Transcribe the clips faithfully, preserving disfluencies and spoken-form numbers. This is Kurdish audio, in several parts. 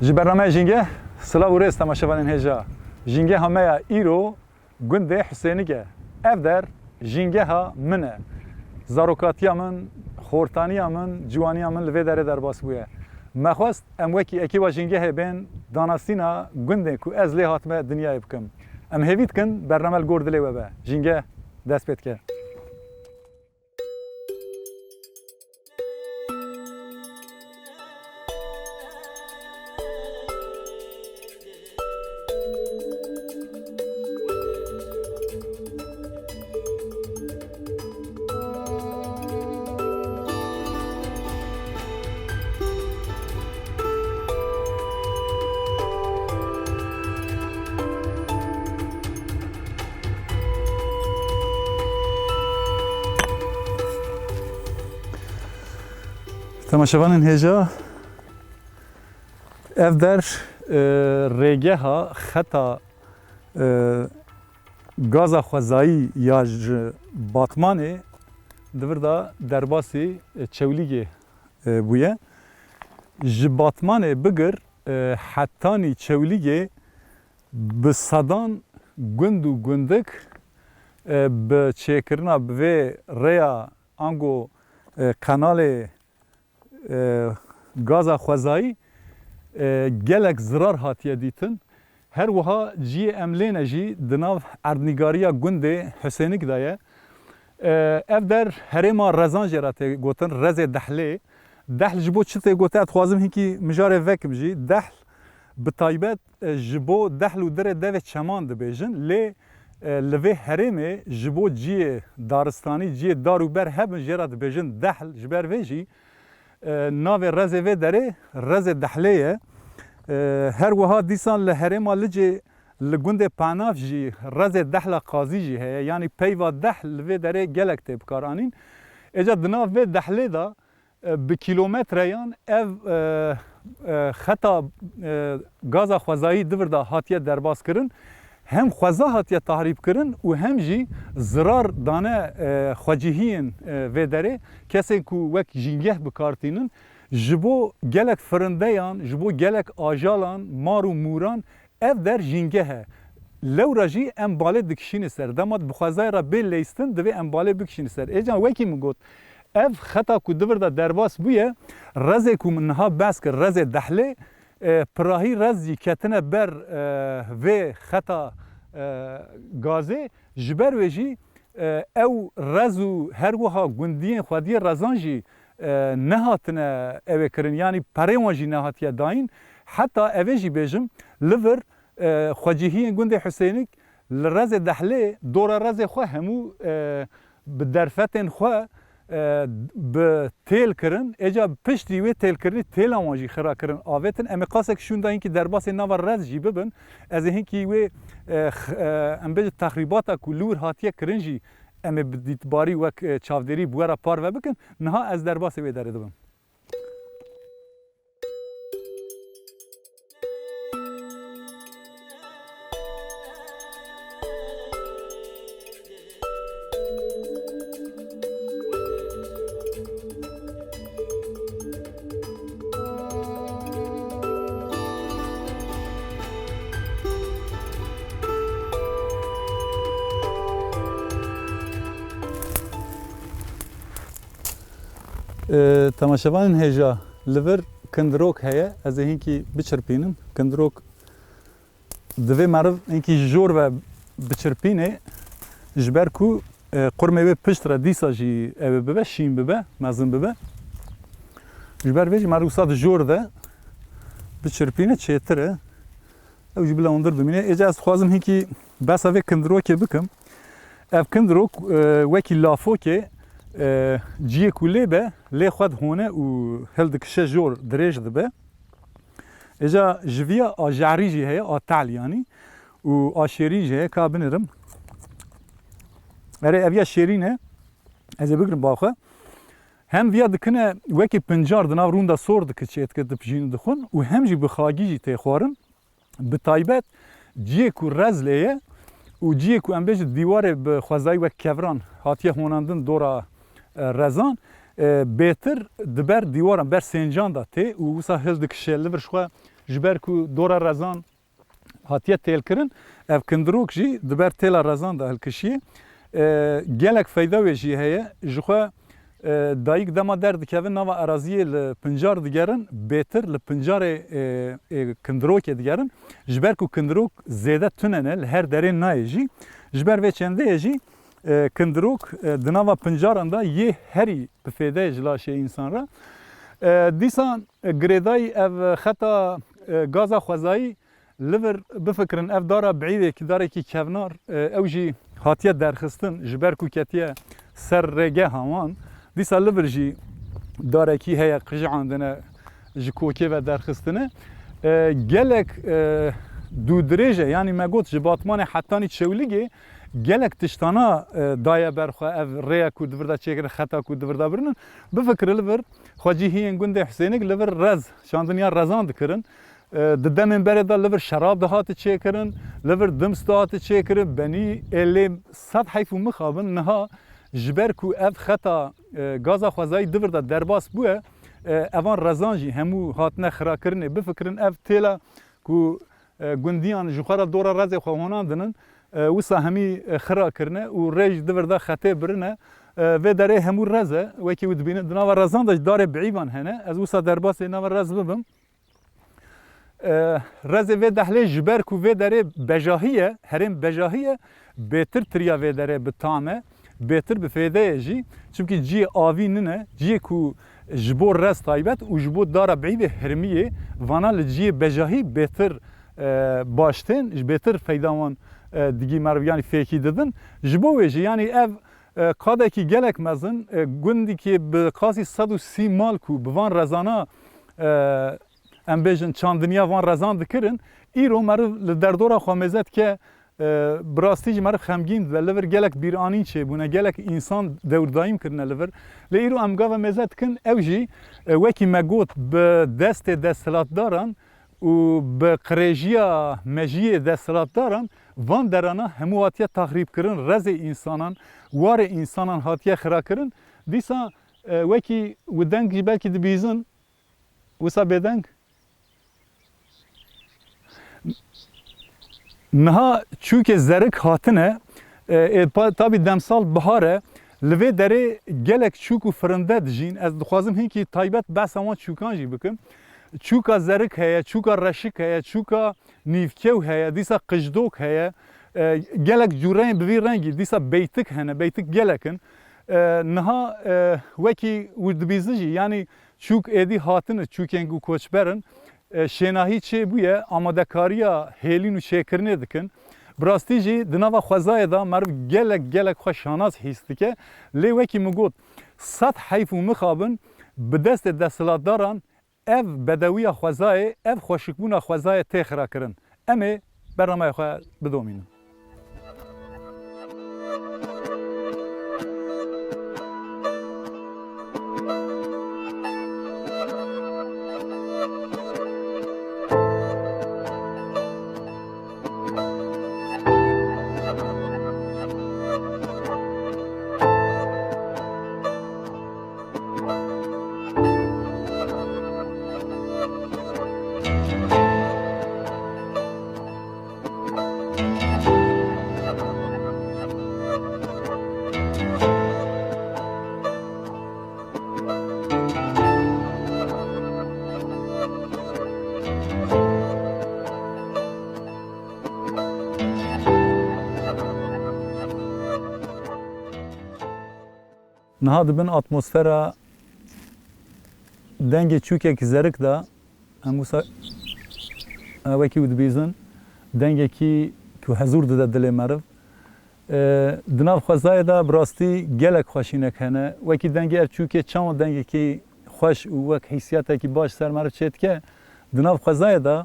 Ji bernameya Jîngeh, silav û rêz temaşevanên hêja. Jîngeha me ya îro gundê Husênik e. Ev der jîngeha min e. Zarokatiya min, xortaniya min, ciwaniya min li vê derê derbas bûye. Me xwest em wekî ekîba jîngehê bên danasîna gundê ku ez lê hatime dinyayê bikim. Em hêvî dikin bername li gor dilê we be. Jîngeh dest pê dike. Temaşevanên hêja, ev der, e, rêgeha xeta, e, gaza xwezayî ya ji Batmanê di vir de derbasî, e, Çewlîgê, e, bûye. Ji Batmanê bigir, e, hetanî Çewlîgê bi sedan gund û gundik, e, bi çêkirina bi vê rêya ango, e, qenalê, e, gaza xwezayî, e, gelek zirar hatiye dîtin. Her wiha ciyê em lê ne jî di nav erdnîgariya gundê Husênik de ye. E, ev der herêma Rezan jê re tê gotin, Rezê Dehlê. Dehl ji bo çi tê gotin? Ez dixwazim hinkî mijarê vekim jî. Dehl bi taybet, e, ji bo Dehl û Dirê devê çeman dibêjin. Lê, e, li vê herêmê ji bo ciyê daristanî, ciyê dar û ber hebin, jê re dibêjin Dehl. Ji ber vê jî, e, navê rezê vê derê Rezê Dehlê ye. E, her wiha dîsan li herêma Licê li gundê Penav jî Rezê Dehla Qazî jî heye. Yanî peyva Dehl li vê derê gelek tê bikaranîn. Êca di nav vê Dehlê de, e, bi kîlometreyan ev, e, e, xeta, e, gaza xwezayî di vir de hatiye derbaskirin. Hem xweza hatiye tahrîbkirin û hem jî zirar dane, e, xwecihiyên, e, vê derê, kesên ku wek jîngeh bi kar tînin, ji bo gelek firindeyan, ji bo gelek ajalan, mar û mûran ev der jîngeh e. Lewra jî em balê dikişîne ser. Dema bi xwezayê re bê leyistin, divê em balê bikişîne ser. Êcan wekî min got, ev xeta ku di vir de derbas bûye, rezê ku min niha behs kir, rezê Dehlê, e, pirahî rez jî ketine ber, e, vê xeta, e, gazê. Ji ber wê jî, e, ew rez û her wiha gundiyên xwediyê rezan jî, e, nehatine ew ê kirin, yanî perê wan jî nehatiye dayîn. Heta ev ê jî bêjim, li vir, e, xwecihiyên gundê Husênik li Rezê Dehlê dora rezê xwe hemû, e, bi derfetên xwe, e, bi têl kirin. Êca piştî wê têlkirinê têla wan jî xira kirin, avêtin. Em ê qasek şûnda hinkî derbasê nava rez jî bibin. Ez ê hinkî wê, e, x-, e, em bêjin texrîbata ku li wir hatiye kirin jî em ê bi dîtbarî wek, e, çavdêrî bi we re parve bikin. Niha ez derbasê wê derê dibim. E, temaşevanên hêja, li vir kindirok heye, ez ê hinkî biçirpînim. Kindirok divê meriv hinkî ji jor ve biçirpînê, ji ber ku E, qurmê wê pişt re dîsa jî ew ê bibe, şîn bibe, mezin bibe. Ji ber vê jî me wisa di jor de biçirpîne çêtir e. Ew jî bila hundir bimîne. Êca ez dixwazim hinkî behsa vê kindirokê bikim. Ev kindirok, e, wekî lafokê, e, ciyê ku lê be, lê xwe dihone û hildikişe jor, dirêj dibe. Êca ji viya a jehrî jî heye, a tehl yanî, û a şêrîn jî heye, ka binirim. Erê, ev ya şêrîn e, ez ê bigirim ba xwe. Hem viya dikine wekî pincar di nav rûnda sor dike, çêdike, dipijînin, dixwin û hem jî bi xagî jî tê xwarin. Bi taybet ciyê ku rez lê ye û ciyê ku em bêjin dîwarê bi xwezayî wek kevran hatiye honandin dora, e, rezan, e, bêtir di ber dîwaran, ber sêncan de tê û wisa hildikişe li vir ji xwe, ji ber ku dora rezan hatiye têlkirin, ev kindirok jî di ber têla rezan de hilkişiyê. E, gelek feyda wê jî heye. Ji xwe, e, dayik dema derdikevin nava eraziyê li pincar digerin, bêtir li pincarê, e, e, kindirokê digerin. Ji ber ku kindirok zêde tune ne, li her derê nayê jî. Ji ber vê çendeyê jî, e, kindirok, e, di nava pincaran de yê herî bi fêde ye ji laşê însan re. E, dîsa, e, girêdayî ev xeta, e, gaza xwezayî li vir bifikirin, ev dara biîvê ki darekî kevnar, e, ew jî hatiye derxistin, ji ber ku ketiye ser rêgeha wan. Dîsa li vir jî darekî heye, qijandine, ji kokê ve derxistine. E, gelek, e, dûdirêj e, yanî me got ji Batmanê hetanî Çewlîgê gelek tiştana, e, daye ber xwe ev rêya ku di vir de çêkirin, xeta ku di vir de birinin. Bifikire li vir, xwecî hiyên gundê Husênik li vir rez, çandiniya rezan dikirin. E, di demên berê de li vir şerab dihati çêkirin, li vir dims dihati çêkirin, benî ê lê sed heyf û mixabin niha ji ber ku ev xeta, e, gaza xwezayî di vir de derbas bûye, e, evan rezan jî hemû hatine xirakirinê. Bifikirin ev têla ku, e, gundiyan ji xwe re dora rezê xwe honandinin, e, wisa hemî, e, xira kirine û rê jî di vir de xetê birine. E, vê derê hemû rez e, wekî wî dibînin. Di nava rezan de jî darê biîvan hene. Ez wisa derbasê nava rez bibim. E, rezê vê dehlê ji ber ku vê derê bejahî ye, herêm bejahî ye, bêtir tiriya vê derê bi tam e, bêtir bi fêde ye jî. Çimkî ciyê avî nine, ciyê ku ji bo rez taybet û ji bo dara beyî vê hirmiyê, vana li ciyê bejahî bêtir, e, baş tên, ji bêtir feyda wan, e, digî meriv, yanî fêkî didin. Ji bo wê jî, yanî ev, e, qadekî gelek mezin, e, gundikê bi qasî sed û sî mal ku bi van rezana, e, em bêjin çandiniya van rezan dikirin, îro meriv li derdora xwe mêze dike, e, bi rastî jî meriv xemgîn dibe. Li vir gelek bîranîn çêbûne, gelek însan dewrdayîm kirine li vir. Lê îro em gava mêze dikin, ew jî, e, wekî me got, bi destê desthilatdaran û bi qirêjiya mejiyê desthilatdaran van derana hemû hatiye taxrîbkirin, rezê însanan, warê însanan hatiye xirakirin. Dîsa, e, wekî wi deng jî belkî dibîzin, wisa bêdeng. Niha çûkê zerik hatine, e, ê pa-, tabî demsal bihar e, li vê derê gelek çûk û firinde dijîn. Ez dixwazim hinkî taybet behsa wan çûkan jî bikim. Çûka zerik heye, çûka reşik heye, çûka nîvkew heye, dîsa qijdok heye. E, gelek cûreyên bi vî rengî, dîsa beytik hene, beytik gelek in. E, niha, e, wekî wi dibîzin jî, yanî çûk êdî hatine, çûkên ku koçber in, e, şênahî çêbûye, amadekariya hêlîn û çêkirinê dikin. Bi rastî jî di nava xwezayê de meriv gelek, gelek xwe şanaz hîs dike. Lê wekî min got, sed heyf û mixabin bi destê desthilatdaran ev bedewiya xwezayê, ev xweşikbûna xwezayê tê xirakirin. Em ê bernameya xwe bidomînin. Niha di bin atmosfera dengê çûkek zerik de, em wisa, e, wekî û dibîzin, dengekî ku hezûr dide dilê meriv. E, di nav xwezayê de bi rastî gelek xweşînek hene. Wekî dengê ev çûkê çawa dengekî xweş û wek hîsiyatekî baş ser meriv çêdike, di nav xwezayê de,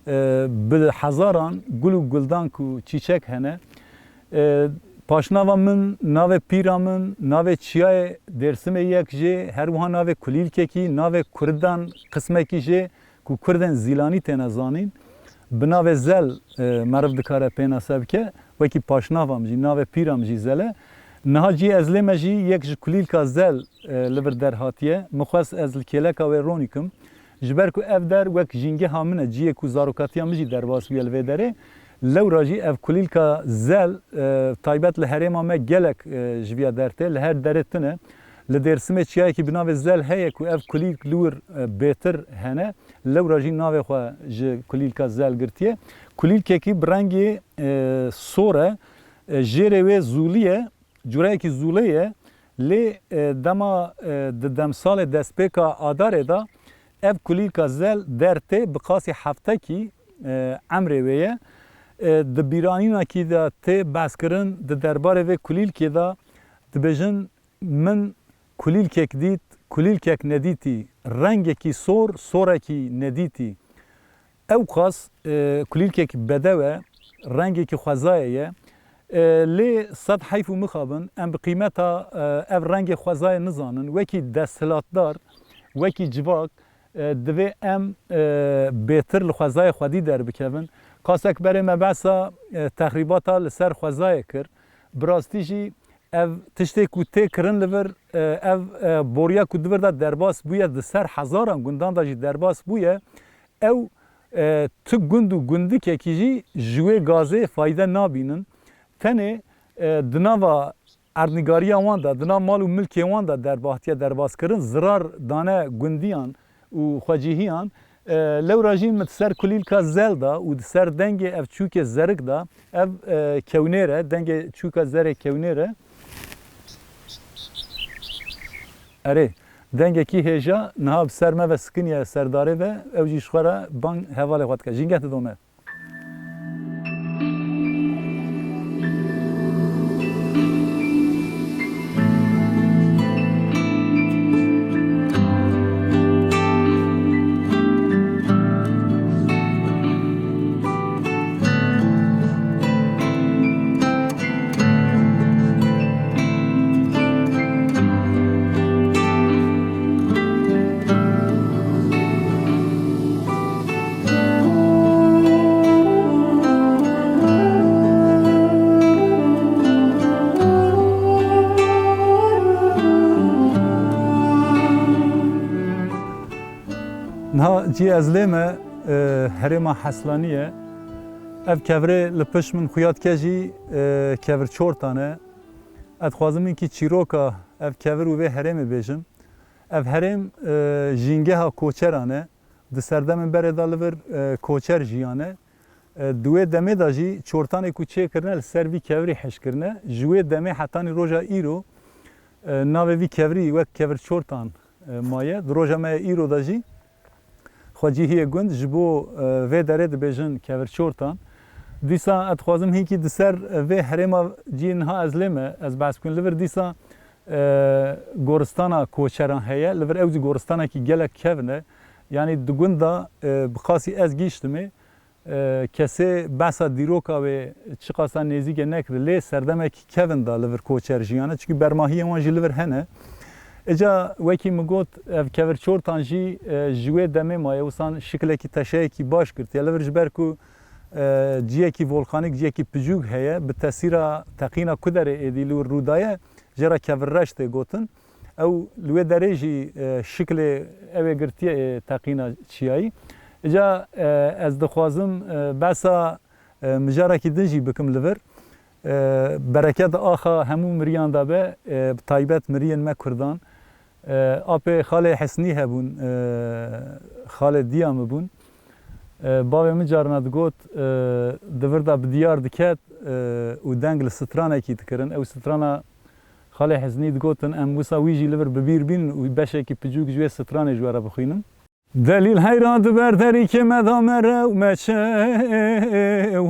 e, bi hezaran gul û guldank û çîçek hene. E, paşnava min, navê pîra min, navê çiyayê Dêrsimê yek jê, her wiha navê kulîlkekî, navê kurdan qismekî jê ku kurdên Zîlanî têne zanîn, bi navê Zel, e, meriv dikare pênase bike. Wekî paşnava min jî, navê pîra min jî Zel e. Niha cî ez lê me jî yek ji kulîlka Zel, e, li vir derhatiye. Min xwest ez li kêleka wê ronîkim. Ji ber ku ev der wek jîngeha min e, ciyê ku zarokatiya min jî derbas bûye li vê derê. Lewra jî ev kulîlka Zel, e, taybet li herêma me gelek, e, ji viya der tê. Li her derê tune. Li Dêrsimê çiyayekî bi navê Zel heye ku ev kulîlk li wir, e, bêtir hene. Lewra jî navê xwe ji kulîlka Zel girtiye. Kulîlkekî bi rengê, e, sor e. E, jêrê wê zûlî ye. Cureyekî zûlê ye, lê, e, dema, e, di demsalê destpêka Adarê de ev kulîlka Zel der tê, bi qasî heftekî, e, emrê wê ye. E, di bîranînekî de tê behskirin, di derbarê vê kulîlkê de dibêjin, min kulîlkek dît, kulîlkek nedîtî, rengekî sor, sorekî nedîtî. Ewqas, e, kulîlkekî bedew e, rengekî xwezayê ye. E, lê sed heyf û mixabin, em bi qîmeta, e, ev rengê xwezayê nizanin. Wekî desthilatdar, wekî civak, e, divê em, e, bêtir li xwezayê xwedî derbikevin. Qasek berê me behsa, e, texrîbata li ser xwezayê kir. Bi rastî jî ev tiştê ku tê kirin li vir, e, ev, e, boriya ku di vir de derbas bûye, di ser hezaran gundan de jî derbas bûye, ew, e, tu gund û gundikekî jî ji wê gazê fayde nabînin. Tenê, e, di nava erdnîgariya wan de, di nav mal û milkê wan de derbas, hatiye derbaskirin, zirar dane gundiyan û xwecîhiyan. E, lewra jî min di ser kulîlka Zel de û di ser dengê ev çûkê zerik de, ev, e, kewnêr e, dengê çûka Zerê kewnêr e. Erê, dengekî hêja niha bi ser me ve sikiniye ser darê ve, ew jî ji xwe re bang hevalê xwe dike. Jîngeh didome. Niha cî ez lê me, e, herêma Heslanî ye. Ev kevirê li pişt min xuya dike jî, e, kevir Çortan e. Ez dixwazim hinkî çîroka ev kevir û vê herêmê bêjim. Ev herêm, e, jîngeha koçeran e. Di serdemên berê de li vir, e, koçer jiyane. E, di wê demê de jî çortanê ku çêkirine li ser vî kevirî hişkirine. Ji wê demê hetanî roja îro, e, navê vî kevirî wek kevir Çortan, e, maye. Di roja me ya îro de jî xwecihiyê gund ji bo, e, vê derê dibêjin kevir Çortan. Dîsa ez dixwazim hinkî di ser, e, vê herêma cî niha ez lê me, ez behs bikim li vir dîsa, e, goristana koçeran heye. Li vir ew jî goristanekî gelek kevn e. Yanî di gund de, e, bi qasî ez gihîştimê, e, kesê behsa dîroka wê çiqasa nêzîkê nekiri, lê serdemekî kevn da li vir koçer jiyane. Çimkî bermahiyên wan jî li vir hene. Îca wekî min got, ev kevir Çortan jî, e, ji wê demê maye, wisan şikilekî teşeyekî baş girtiye. Li vir ji ber ku, e, ciyekî volkanîk, ciyekî picûk heye, bi tesîra teqîna ku derê êdî li wir rû daye, jê re kevir reş tê gotin. Ew li wê derê jî, e, şikilê ew ê girtiye, e, teqîna çiyayî. Îca, e, ez dixwazim, e, behsa, e, mijarekî din jî bikim li vir. E, bereket axa hemû miriyan de be, e, bi taybet miriyên me kurdan. E, apê xalê Hesnî hebûn, e, xalê diya min bûn. E, bavê min carna digot, e, di vir de bi diyar diket, e, û deng li stranekî dikirin. Ew strana Xalê Hiznî digotin, em wisa wî jî li vir bi bîr bînin û beşekî picûk ji wê stranê ji we re bixwînim. Delîl heyra diber derîkê me da mere û meçe,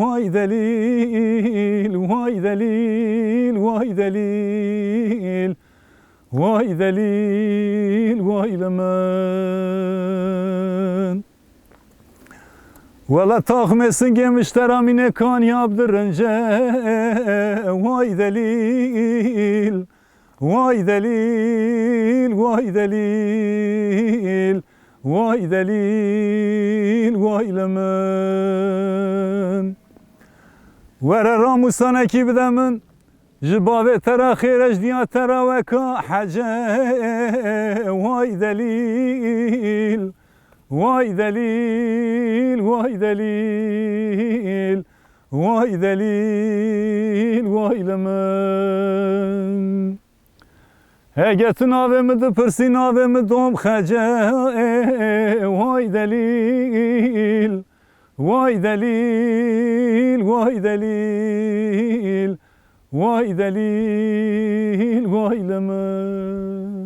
way delîl, way delîl, way delîl. Way delîl, way li min. Wela taxmê singê miştera mînê kanyab dirince. Way delîl, way delîl, way delîl, way delîl, way li min. Were ramûsanekî bide min. Ji bavê te re xêr e, ji diya te re weka hece. Way delîl, way delîl, way delîl, way delîl, way li min. Hege tu navê min dipirsî, navê min dom xece. Way delîl, way delîl, way delîl, way delîl, way li min.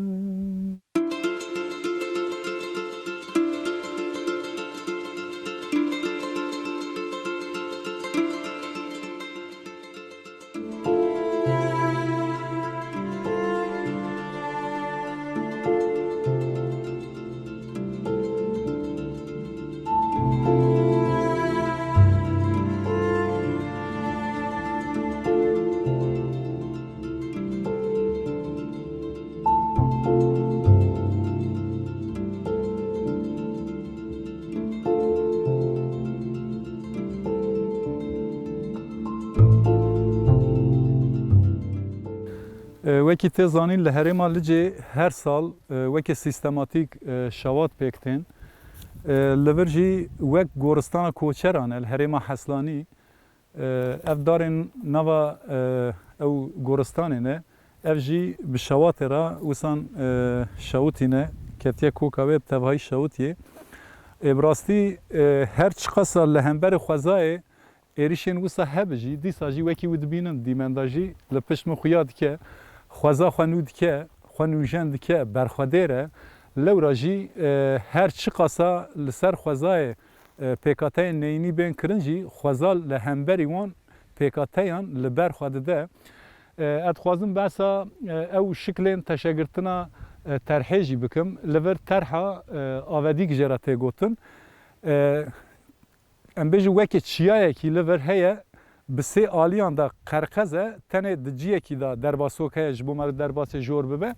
E, wekî tê zanîn, li herêma Licê her sal, e, weke sîstematîk, e, şewat pêk tên. E, li vir jî wek goristana koçeran e, li herêma Heslanî, e, ev darên nava, e, ew goristanê ne. Ev jî bi şewatê re wisan, e, şewitîne, ketiye koka wê, bi tevahî şewitiyê. Ê, bi rastî, e, her çiqasa li hemberê xwezayê êrişên wisa hebe jî, dîsa jî wekî wî dibînin, dîmenda jî li pişt min xuya dike, xweza xwe nû dike, xwe nûjen dike, berxwedêr e. Lewra jî, e, her çiqasa li ser xwezayê, e, pêkhateyên neyînî bên kirin jî, xweza li hemberî wan pêkhateyan li ber xwe dide. E, ez dixwazim behsa, e, ew şiklên teşegirtina, e, terhê jî bikim. Li vir terha, e, avedîk jê re tê gotin. E, em bêjin weke çiyayekî li vir heye, bi sê aliyan de qerqez e, tenê di ciyekî de derbasok heye, ji bo meriv derbasê jor bibe.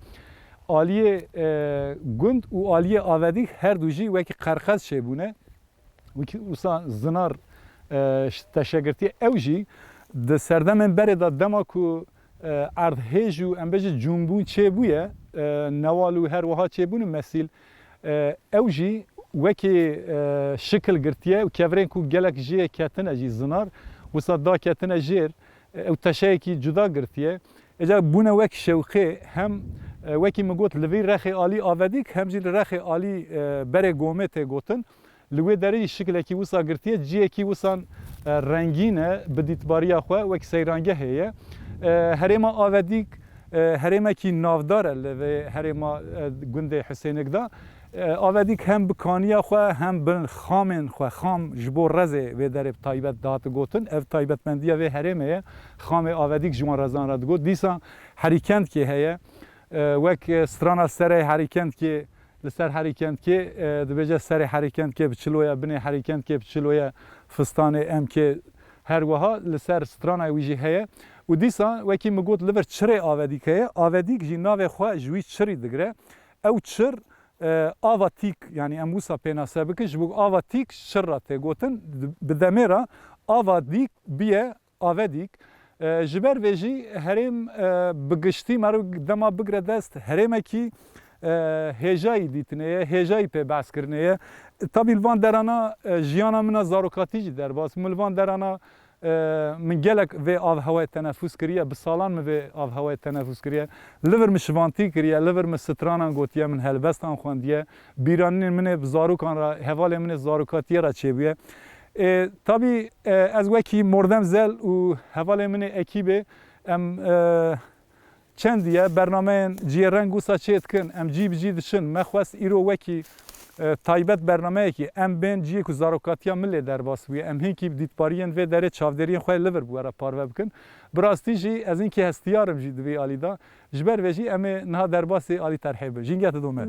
Aliyê, e, gund û aliyê avedîk her du jî wekî qerqez çêbûne. Wekî wisa zinar, e, ş-, teşegirtiye ew jî di serdemên berê de dema ku, e, erdhêj û em bêjin cûnbûn çêbûye, e, newal û her wiha çêbûne mesîl, e, ew jî wekî, e, şikil girtiye û kevirên ku gelek jê ketine jî zinar, wisa daketine jêr, e, ew teşeyekî cuda girtiye. Êca bûne wek şewqê hem, e, wekî min got li vî rexê alî avedîk hem jî li rexê alî, e, berê gomê tê gotin. Li wê derê jî şikilekî wisa girtiye, ciyekî wisan, e, rengîn e, bi dîtbariya xwe wek seyrangehê ye. E, herêma Avedîk, e, herêmekî navdar e li vê herêma, e, gundê Hisênik de. E, Avedîk hem bi kaniya xwe hem bi xamên xwe, xam ji bo rezê vê derê bi taybet dihate gotin. Ev taybetmendiya vê herêmê ye. Xamê Avedîk ji wan rezan re digot. Dîsa Herîkendkê heye. E, wek, e, strana serê Herîkendkê, li ser Herîkendkê, e, dibêje serê Herîkendkê bi çilo ye, binê Herîkendkê bi çilo ye, fistanê emkê her wiha li ser strana wî jî heye. Û dîsa wekî min got li vir çirê Avedîk heye. Avedîk jî navê xwe ji wî çirî digire. Ew çir, e, ava tîk, yanî em wisa pênase bikin, ji bo ava tîk çir re tê gotin, bi demê re ava dîk biye Avedîk. E, ji ber vê jî herêm, e, bi giştî meriv dema bigre dest herêmekî, e, hêjayî dîtinê ye, hêjayî pê behskirinê ye. Tabî li van derana, e, jiyana min a zarokatî jî derbas bû. Min li van derana, e, min gelek vê avhewayê tenefûs kiriye, bi salan min vê avhewayê tenefûs kiriye. Li vir min şivantî kiriye, li vir min stranan gotiye, min helbestan xwendiye. Bîranînên min ê bi zarokan re, hevalên min ê zarokatiyê re çêbûye. E, tabî, e, ez wekî Mordem Zel û hevalên min ê ekîbê, em, e, Çendiye bernameyên ciyê reng wisa çê dikin, em cî bi cî diçin. Me xwest îro wekî, e, taybet bernameyekî em bên ciyê ku zarokatiya min lê derbas bûye. Em hinkî bi dîtbariyên vê derê çavdêriyên xwe li vir bi we re parve bikin. Bi rastî jî ez hinkî hestiyar im jî di vî alî de. Ji ber vê jî em ê niha derbasî alî terhê bin. Jîngeh dido me.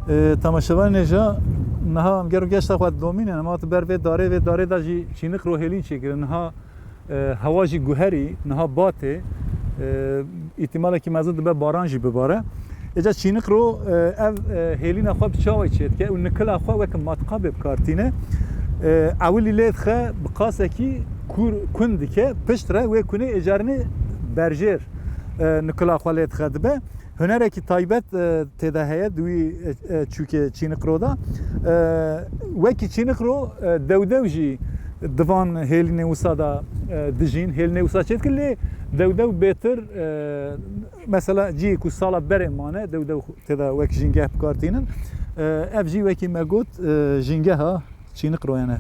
E, temaşevanên hêja, niha em gero geşta xwe didomînin, em hatin ber vê darê, vê darê de jî çînik ro hêlîn çêkirin. Niha, e, hewa jî guherî, niha batê, e, îhtimalekî mezin dibe baran jî bibare. Êca çînik ro, e, ev, e, hêlîna xwe bi çawa çê dike û nikila xwe weke matkabê bi kar tîne. E, ewilî lê dixe bi qasekî kûr, kun dike, pişt re wê kunê êcarinê berjêr, e, nikila xwe lê dixe dibe. Hunerekî taybet, e, tê de heye di wî, e, e, çûkê çînikro de. E, wekî çînikro, e, dewdew jî di van hêlînê wisa de, e, dijîn, hêlînê wisa çêdikin, lê dewdew bêtir, e, mesela cihê ku sala berê mane, dewdew tê de wek jîngeh bi kar tînin. E, ev jî wekî me got, e, jîngeha çînik royene.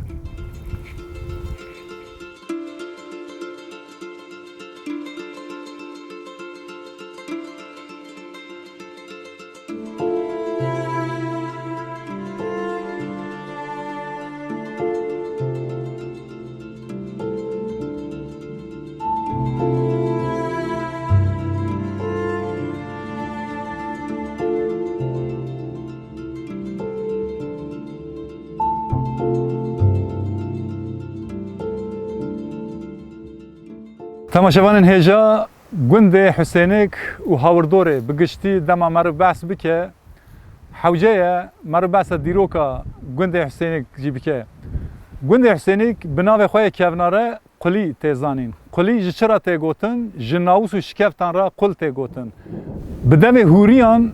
Temaşevanên hêja, gundê Husênik û hawirdorê bi giştî dema meriv behs bike, hewce ye meriv behsa dîroka gundê Husênik jî bike. Gundê Husênik bi navê xwe yê kevnare Qulî tê zanîn. Qulî ji çi re tê gotin? Ji nawis û şikeftan re qul tê gotin. Bi demê hûriyan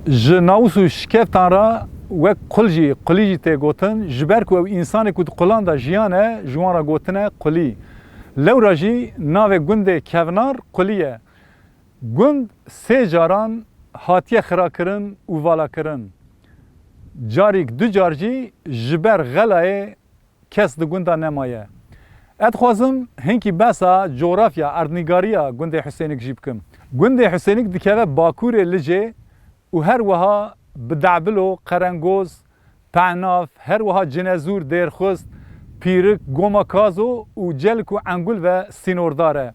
ji nawis û şikeftan re wek qul jî, qulî jî tê gotin. Ji ber ku ew însanê ku di qulan de jiyane, ji wan re gotine qulî. Lewra jî navê gundê Kevnar Qulî ye. Gund sê caran hatiye xirakirin û valakirin. Carîk du car jî ji ber xelayê kes di gunda nemaye. Ez dixwazim hinkî behsa cografya, erdnîgariya gundê Husênik jî bikim. Gundê Husênik dikeve bakurê Licê û her wiha bi Debilo, Qerengoz, Pehnav, her wiha Cinezûr, Dêrxist, Pîrik, Goma Kazo û Celik û Engul ve sînordar e.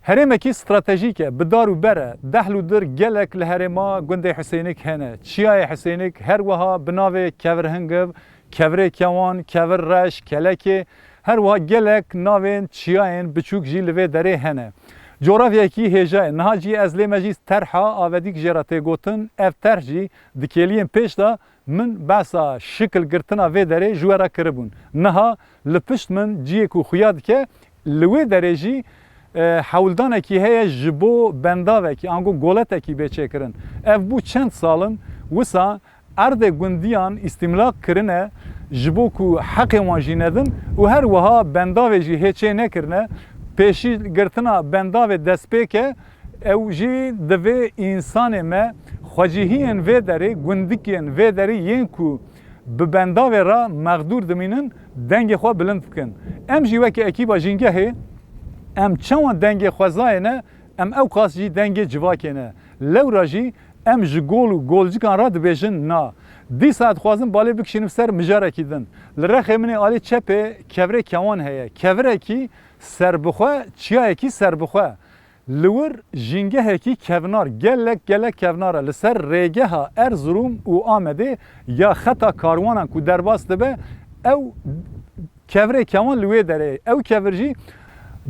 Herêmekî stratejîk e, bi dar û ber e. Dehl û dir gelek li herêma gundê Husênik hene. Çiyayê Husênik her wiha bi navê Kevir Hingiv, Kevirê Kewan, Kevir Reş, Kelekê, her wiha gelek navên çiyayên biçûk jî li vê derê hene. Cografyayekî hêja ye. Niha jî ez lê me jî terha Avedîk jê re tê gotin. Ev terh jî di kêliyên pêş de min behsa şikil girtina vê derê ji we re kiribûn. Niha li pişt min cihê ku xuya dike, li wê derê jî, e, hewldanekî heye ji bo bendavekî, ango goletekî bê çêkirin. Ev bû çend sal in, wisa erdê gundiyan îstîmlaq kirine, ji bo ku heqê wan jî nedin û her wiha bendavê jî hê çê nekirine. Pêşî girtina bendavê destpêk e, ew jî divê însanê me xwecihiyên vê derê, gundikên vê derê yên ku bi bendavê re mexdûr dimînin, dengê xwe bilind bikin. Em jî weke ekîba Jîngehê, em çawan dengê xwezayê ne, em ewqas jî dengê civakê ne. Lewra jî em ji gol û golcikan re dibêjin na. Dîsa dixwazim balê bikişînim ser mijarekî din. Li rexê min ê alî çepê kevirê Kewan heye. Kevirekî serbixwe, çiyayekî serbixwe. Li wir jîngehekî kevnar, gelek gelek kevnar e. Li ser rêgeha Erzurum û Amedê ya xeta karwanan ku derbas dibe, ew kevirê Kewan li wê derê ye. Ew kevir jî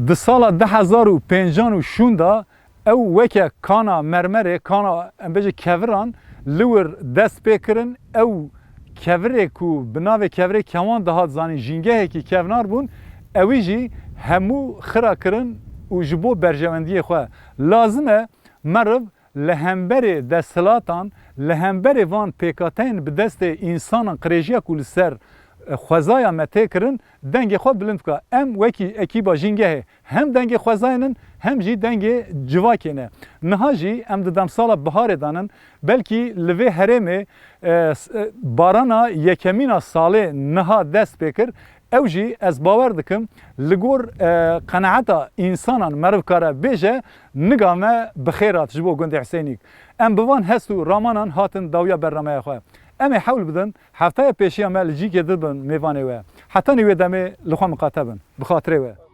di sala du hezar û pêncan û şûn de ew weke kana mermerê, kana, em bêje, keviran li wir dest pê kirin. Ew kevirê ku bi navê Kevirê Kewan dihat zanîn, jîngehekî kevnar bûn, ewî jî hemû xira kirin û ji bo berjewendiyê xwe Lazim e meriv li hemberê desthilatan, li hemberê van pêkhateyên bi destê însanan qirêjiya ku li ser, e, xwezaya me tê kirin, dengê xwe bilind bike. Em wekî ekîba Jîngehê hem dengê xwezayê nin, hem jî dengê civakê ne. Niha jî em di demsala biharê de nin, belkî li vê herêmê, e, s-, e, barana yekemîn a salê niha dest pê kir. Ew jî ez bawer dikim, li gor, e, qenaeta însanan meriv kare bêje, niga me bi xêr hat ji bo gundê Husênîk. Em bi van hest û ramanan hatin dawiya bernameya xwe. Em ê hewl bidin, heftaya pêşiya me li cîkê din bin mêvanê we. Hetanî wê demê li xwe miqate bin. Bi xatirê we.